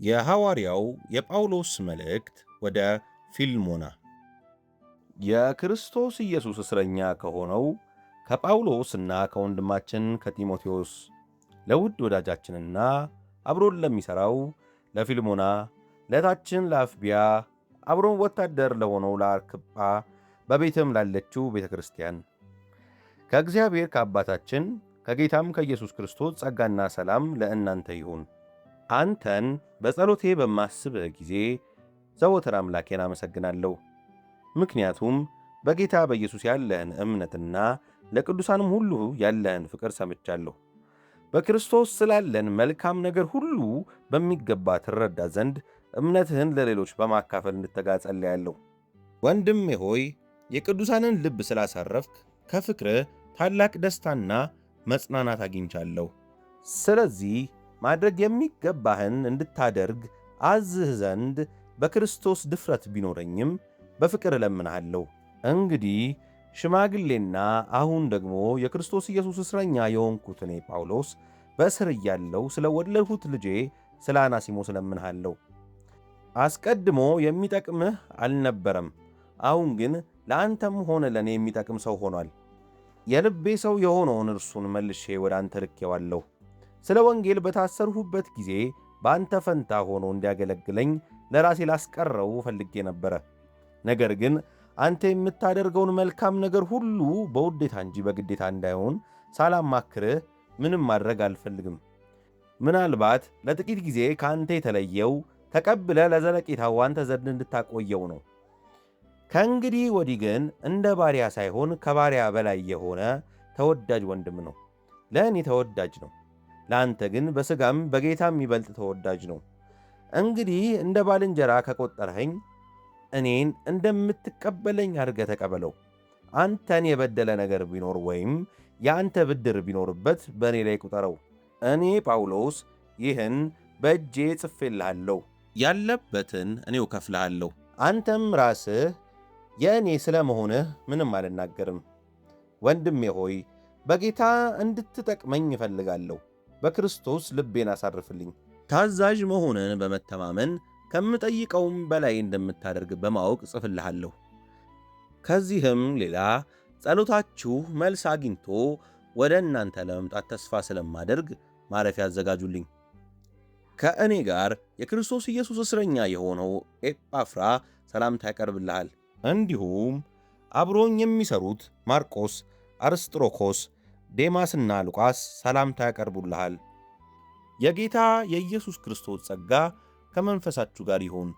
የሐዋርያው የጳውሎስ መልእክት ወደ ፊልሞና። የክርስቶስ ኢየሱስ እስረኛ ከሆነው ከጳውሎስና ከወንድማችን ከጢሞቴዎስ ለውድ ወዳጃችንና አብሮን ለሚሠራው ለፊልሞና፣ ለእህታችን ለአፍቢያ፣ አብሮን ወታደር ለሆነው ለአርክጳ፣ በቤትም ላለችው ቤተ ክርስቲያን፣ ከእግዚአብሔር ከአባታችን ከጌታም ከኢየሱስ ክርስቶስ ጸጋና ሰላም ለእናንተ ይሁን። አንተን በጸሎቴ በማስብህ ጊዜ ዘወትር አምላኬን አመሰግናለሁ። ምክንያቱም በጌታ በኢየሱስ ያለህን እምነትና ለቅዱሳንም ሁሉ ያለህን ፍቅር ሰምቻለሁ። በክርስቶስ ስላለን መልካም ነገር ሁሉ በሚገባ ትረዳ ዘንድ እምነትህን ለሌሎች በማካፈል እንድትተጋ ጸልያለሁ። ወንድሜ ሆይ፣ የቅዱሳንን ልብ ስላሳረፍክ ከፍቅርህ ታላቅ ደስታና መጽናናት አግኝቻለሁ። ስለዚህ ማድረግ የሚገባህን እንድታደርግ አዝህ ዘንድ በክርስቶስ ድፍረት ቢኖረኝም በፍቅር እለምንሃለሁ። እንግዲህ ሽማግሌና አሁን ደግሞ የክርስቶስ ኢየሱስ እስረኛ የሆንኩት እኔ ጳውሎስ በእስር እያለሁ ስለ ወለድሁት ልጄ ስለ አናሲሞስ እለምንሃለሁ። አስቀድሞ የሚጠቅምህ አልነበረም፣ አሁን ግን ለአንተም ሆነ ለእኔ የሚጠቅም ሰው ሆኗል። የልቤ ሰው የሆነውን እርሱን መልሼ ወደ አንተ ልኬዋለሁ። ስለ ወንጌል በታሰርሁበት ጊዜ በአንተ ፈንታ ሆኖ እንዲያገለግለኝ ለራሴ ላስቀረው ፈልጌ ነበረ። ነገር ግን አንተ የምታደርገውን መልካም ነገር ሁሉ በውዴታ እንጂ በግዴታ እንዳይሆን ሳላማክርህ ምንም ማድረግ አልፈልግም። ምናልባት ለጥቂት ጊዜ ከአንተ የተለየው ተቀብለ ለዘለቄታው አንተ ዘንድ እንድታቆየው ነው። ከእንግዲህ ወዲህ ግን እንደ ባሪያ ሳይሆን ከባሪያ በላይ የሆነ ተወዳጅ ወንድም ነው። ለእኔ ተወዳጅ ነው፣ ለአንተ ግን በሥጋም በጌታም ይበልጥ ተወዳጅ ነው። እንግዲህ እንደ ባልንጀራ ከቆጠርኸኝ እኔን እንደምትቀበለኝ አድርገህ ተቀበለው። አንተን የበደለ ነገር ቢኖር ወይም የአንተ ብድር ቢኖርበት በእኔ ላይ ቁጠረው። እኔ ጳውሎስ ይህን በእጄ ጽፌልሃለሁ። ያለበትን እኔው ከፍልሃለሁ። አንተም ራስህ የእኔ ስለ መሆንህ ምንም አልናገርም። ወንድሜ ሆይ፣ በጌታ እንድትጠቅመኝ እፈልጋለሁ። በክርስቶስ ልቤን አሳርፍልኝ። ታዛዥ መሆንን በመተማመን ከምጠይቀውም በላይ እንደምታደርግ በማወቅ ጽፍልሃለሁ። ከዚህም ሌላ ጸሎታችሁ መልስ አግኝቶ ወደ እናንተ ለመምጣት ተስፋ ስለማደርግ ማረፊያ አዘጋጁልኝ። ከእኔ ጋር የክርስቶስ ኢየሱስ እስረኛ የሆነው ኤጳፍራ ሰላምታ ያቀርብልሃል። እንዲሁም አብሮኝ የሚሰሩት ማርቆስ፣ አርስጥሮኮስ፣ ዴማስና ሉቃስ ሰላምታ ያቀርቡልሃል። የጌታ የኢየሱስ ክርስቶስ ጸጋ ከመንፈሳችሁ ጋር ይሁን።